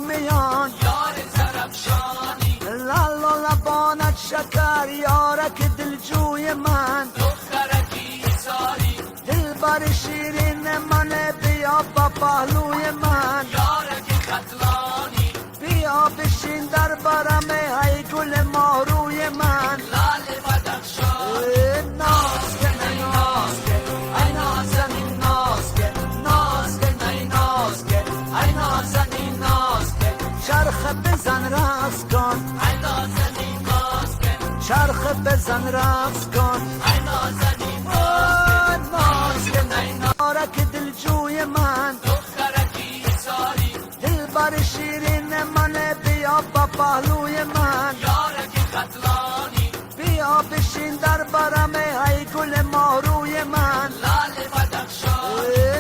Миён Ёри Зарафшонӣ. Лалу лабонат шакар, ёрак дилҷӯи ман. Духтараки Ҳисорӣ. Дилбари ширин ман, биё ба паҳлӯи ман. Ёраки Хатлонӣ. Биё бишин дар барам, ай гули моҳрӯи ман. Лоли Бадахшонӣ. Ноз кун, ай ноз кун, ай нозанин, ноз кун, ноз кун, ай ноз кун, ай нозанин, ноз кун. Чарх бизан, рақс кун. Ай нозанин, ноз кун. Чарх бизан, рақс кун. Ай нозанин. Ноз кун, ай ёрак дилҷӯи ман. Духтараки Ҳисорӣ. Дилбари ширин ман, биё ба паҳлӯи ман. Ёраки Хатлонӣ. Биё бишин дар барам, ай гули моҳрӯи ман. Лоли Бадахшонӣ.